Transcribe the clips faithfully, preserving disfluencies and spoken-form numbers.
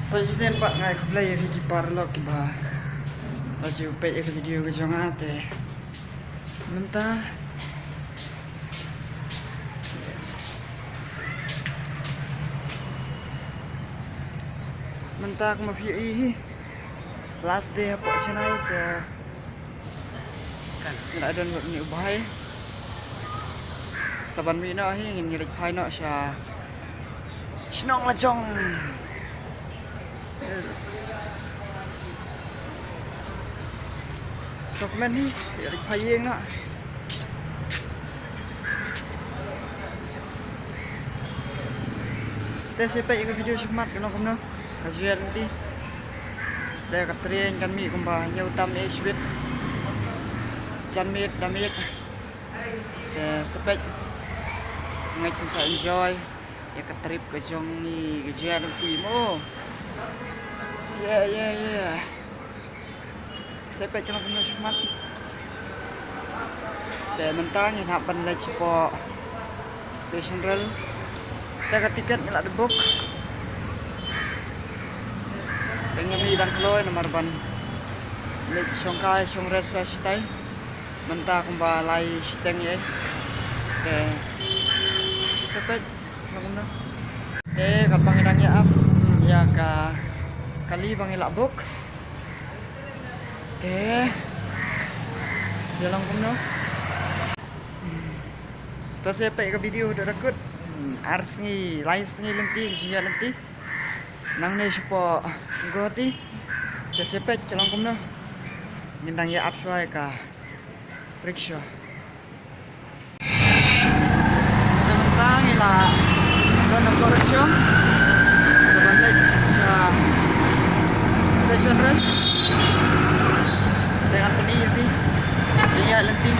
Sa shisien pat nga ai khublei ïa phi ki paralok kiba la ju peit ïa ka video ka jong nga te mynta. Mynta kumba phi ïohi hi, last day hapoh Chennai te ngi la don bad une u bhai. Sa ban mih noh hi ngin ïa leit phai noh sha shnong la jong. Yes. Sa kmen hi ïa leit phai ïing noh. Te sa peit ïa ka video shakhmat ka long kumno. Ka jingïaid lynti. Te ka train kan mih kumba hynñiew tam eh shibit. Jan miet da miet. Te sa peit. Nga ngeit phin sa enjoy ïa ka trip ka jong ngi ka jingïaid lynti mo. Yeah, yeah, yeah. Sa peit ka long kumno shakhmat. Te mynta ngin hap ban leit shapoh station rel. Te ka tiket ngi la dep book. Te ngim i dang kloi namar ban leit shong kai shong rest shuwa shatai. Mynta kumba lai shiteng ïa. Te sa peit ka long kumno. Te katba ngi dang ïa ap ïa ka kali ba ngi la book. Te ïa long kumno. To sa peit ka video da da kut. Ar sngi lai sngi lynti ka jingïaid lynti. Nangne shapoh Guwahati. To sa peit ka long kumno. Ngin dang ïa ap shuwa ïa ka rickshaw. Te mynta ngi la don hapoh rickshaw. Sa ban leit sha station rel. Te ngan pyni ïa phi jingïaid lynti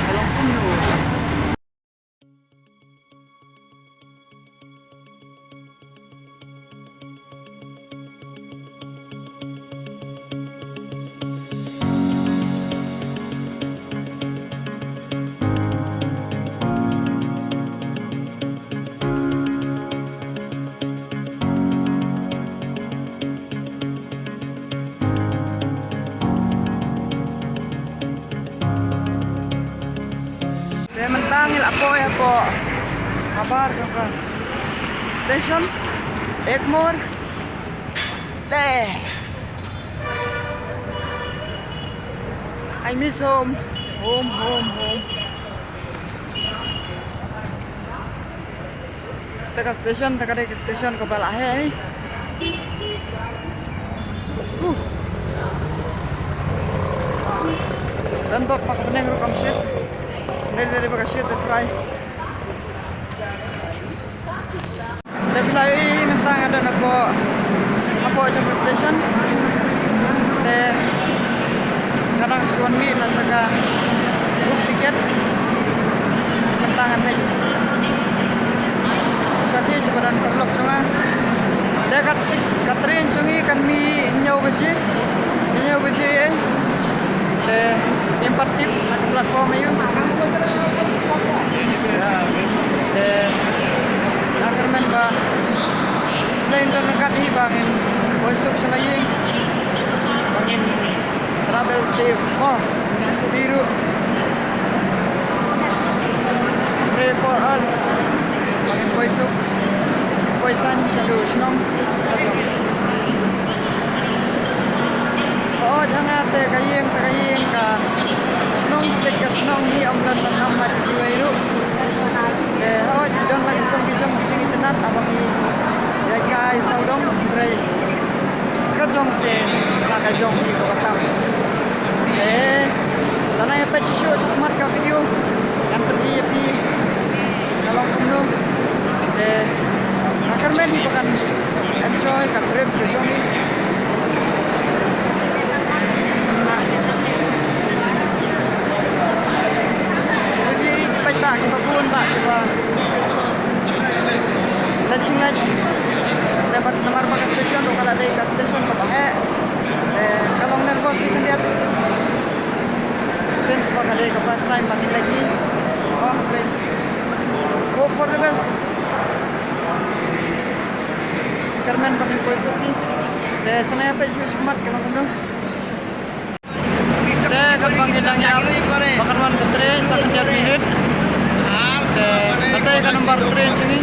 ka long kumno. Te mynta ngi la poi hapoh habar jong ka station Egmore. Te I miss home. Home, home, home. Te ka station, te ka dei ka station kaba la heh. Huh. Don bok ma ka bneng ruh kam shit. Dei dei ba ka shit te trai. Te phi la ïohi mynta nga don hapoh, hapoh jong ka station. Te nga dang shu wan mih na jaka book ticket. Mynta ngan leit shathie sha ba don paralok jong nga. Te ka, ka train jong ngi kan mih hynñiew baje. Hynñiew baje. Te ngim pat tip na ka platform aïu. Te nga kyrmen ba Blei un don ryngkat hi ba ngin poi suk sha la ïing, ba ngin travel safe mo. Phi ruh pray for us ba ngin poi suk, poi san shaduh shnong la jong. Hooid, ha nga te ka ïing te ka ïing, ka shnong te ka shnong hi ym don tang kham mat kiwei ruh. Te hooid, ki don la ki jong ki jong ki jingitynnat haba ngi ïaid kai sawdong, hynrei ka jong te la ka jong hi kaba tam. Te sa nang ïa peit shuh shuh shakhmat ka video, ngan pyni ïa phi ka long kumno. Te nga kyrmen hi ba kan enjoy ka trip ka jong ngi. Phi phi ki paidbah kiba bun bah kiba leit shu leit. Te bad namar ba ka station ruh ka la dei ka station kaba heh. Te ka long nervous hi khyndiat. Since ba ka dei ka first time ba ngin leit hi. Ong, hynrei hope for the best. Kyrmen ba ngin poi suki. Te sngewbha peit shuh shuh mat ka long kumno. Te katba ngi dang ïap ba kan wan ka train sa khyndiat minit. Te kata ka number train shuh ngi.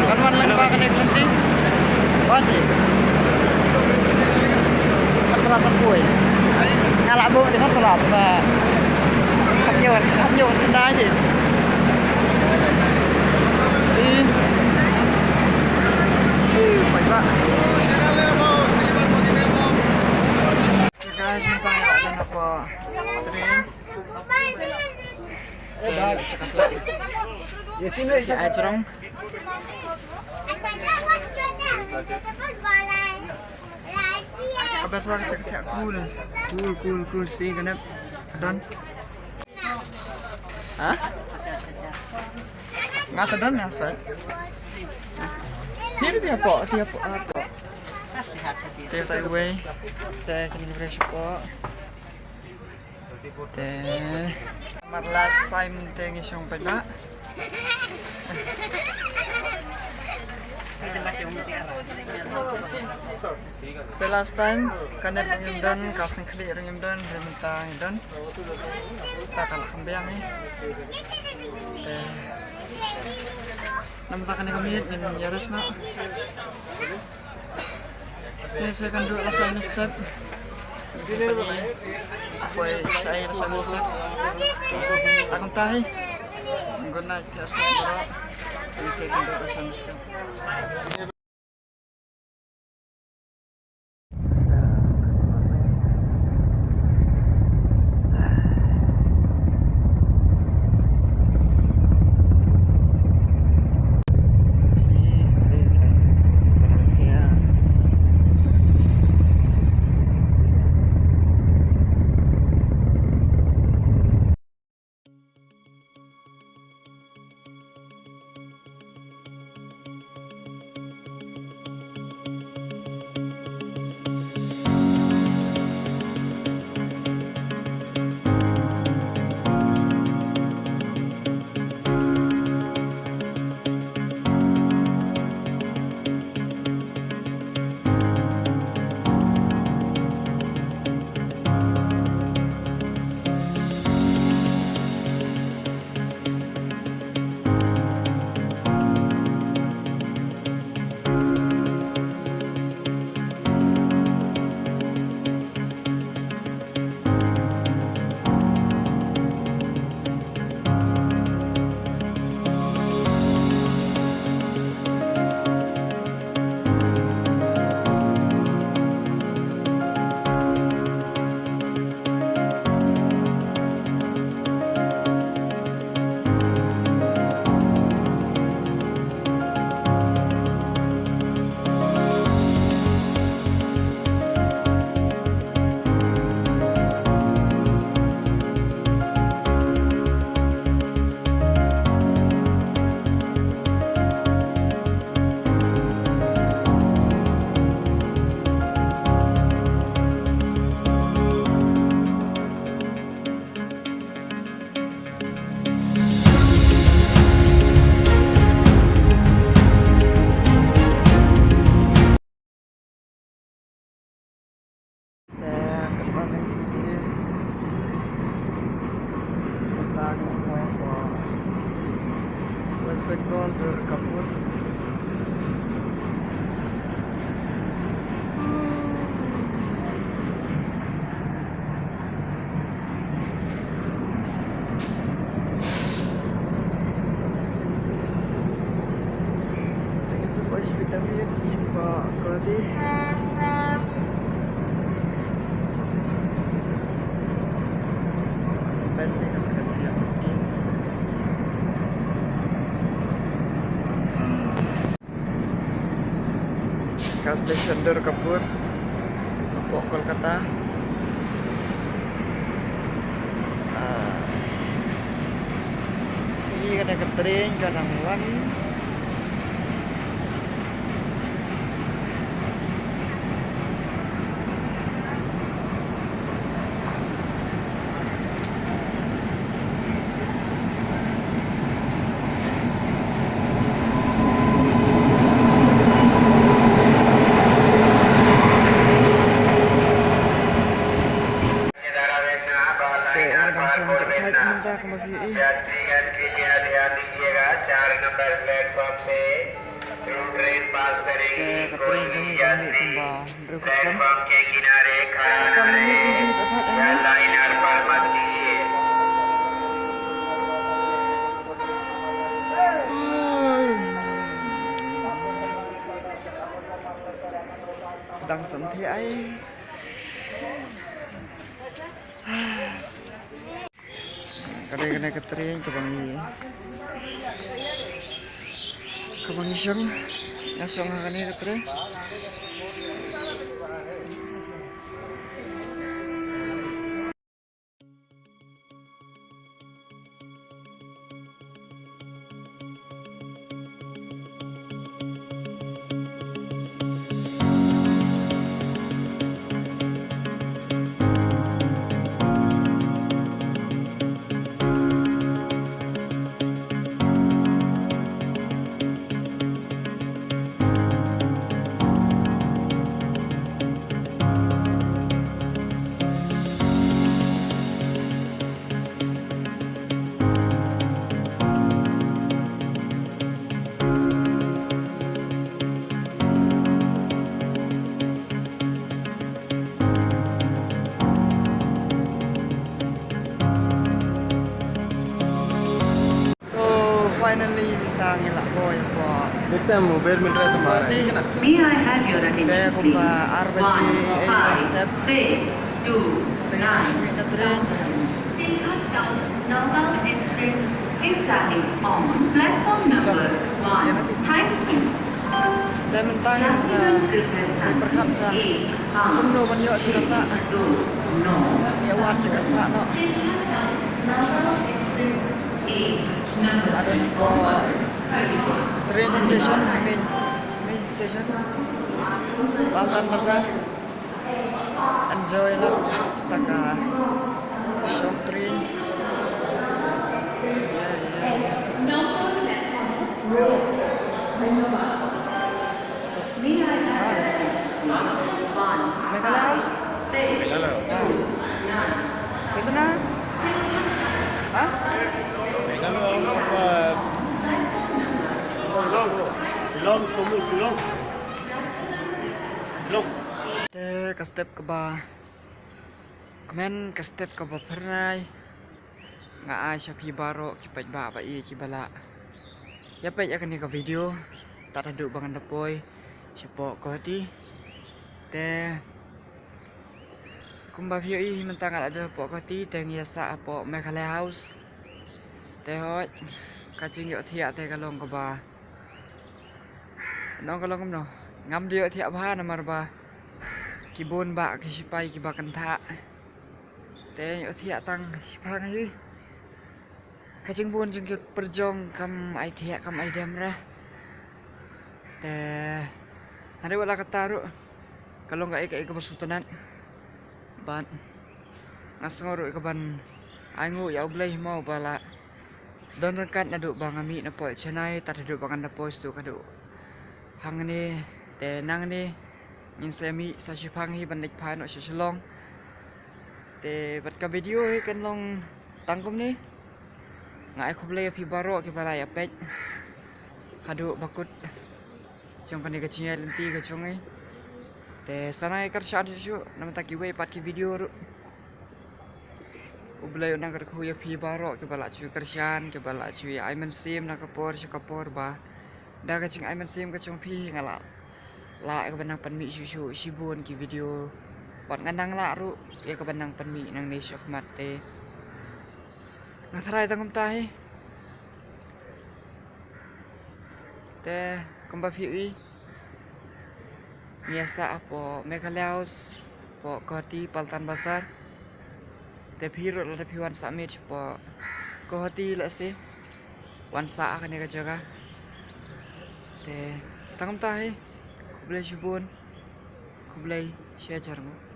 Kan wan lyngba kane ka lynti. Ba ji. Sa pra sa poi. Nga la buh dei sa pra ba. Hap ñiur, hap ñiur sendai dei. Si. Poi ba. So guys, mynta ngi la don hapoh train. Ka best wa ka check ka cool. Cool, cool, cool. Si ka nep. Done. Ha? Nga ta don na sa. Ni dia po, dia po, po. Te ta wei. Te kini fresh po. Te mar last time te ngi shong pynbah. Te last time ka net ruh ngim don, ka sngewkhlieh ruh ngim don, te mynta ngi don. Ta ka la kham biang eh. Te namar ta kane ka miet ngin ïa rest noh. Te sa kan duh la shuwa na step. Sa poi sha la shuwa na step. Ta kumta hi. Good night, te sa kan duh la shuwa na step. Te katba ngi shisien mynta ngi ong ba West Bengal, Durgapur. Thank you so much, Vitamin, for Cody. Best thing I've ever done. Ka station Durgapur hapoh Kolkata. Ah, ïa kane ka train ka dang wan. Te ka train jong ngi ka mih kumba hynriew khatsan. San minit ngin shu thait hangne. Dang sam the ai. Ka dei kane ka train kaba ngi, kaba ngi shong, nga shong ha kane ka train. So finally mynta ngi la poi hapoh. Bitam mo ber mynta tu mara. Guwahati. May I have your attention, please? Te kumba ar baje ei step. One five six two nine. Te ngi mih na train. Silhouette bound Nagaon Express is starting on platform number one. Thank you. Te mynta ngin sa, sa pyrkhat sa kumno ban ïoh jaka sah. Ïa wad jaka sah noh. Silhouette bound Nagaon Express is number one. Train station, main, main station. Paltan Bazar. Enjoy la taka shong train. Yeah, yeah, yeah. Meghalaya House? Meghalaya. Ah. Kitna? Ha? Meghalaya House, uh, Shillong, Shillong, Shillong. Te ka step kaba kmen, ka step kaba phyrnai. Nga ai sha phi baroh ki paidbah ba ïeit kiba la ïa peit ïa kane ka video. Tad haduh ba ngan da poi shapoh Guwahati. Te kumba phi ïohi mynta nga la don hapoh Guwahati, te ngi ïa sah hapoh Meghalaya House. Te hooid, ka jingïohthiah te ka long kaba Nong ka long kumno? Ngam da ïohthiah bha namar ba ki bun bah ki sipai kiba kynthah. Te ïohthiah tang shipang hi. Ka jingbun jong ki pyrjong kam ai thiah kam ai dem re. Te hynrei wat la katta ruh ka long kaei kaei kaba sngewtynnat. Bad nga sngew ruh ïa kaban ai nguh ïa U Blei mo ba la don ryngkat naduh ba nga mih na poi Chennai, tad haduh ba ngan da poi sha ka duh hangne. Te nangne ngin sa mih sa shipang hi ban leit phai noh sha Shillong. Te bad ka video hi kan long tang kumne. Nga ai khublei ïa phi baroh kiba la ïa peit haduh ba kut jong kane ka jingïaid lynti ka jong ngi. Te sa nang ïa kyrshan shuh shuh na bynta kiwei pat ki video ruh. U Blei un nang kyrkhu ïa phi baroh kiba la ju kyrshan, kiba la ju ïa ai mynsiem na ka por sha ka por ba da ka jingai mynsiem ka jong phi nga la lah ïa kaban nang pynmih shuh shuh shibun ki video. Bad nga nang lah ruh ïa kaban nang pynmih nangne shakhmat te. Nga tharai tang kumta hi. Te kumba phi ïohi ngi ïa sah hapoh Meghalaya House, hapoh Guwahati Paltan Bazar. Te phi ruh lada phi wan sah miet hapoh Guwahati lehse wan sah ha kane ka jaka. Te tang kumta hi. Khublei shibun. Khublei shihajar nguh.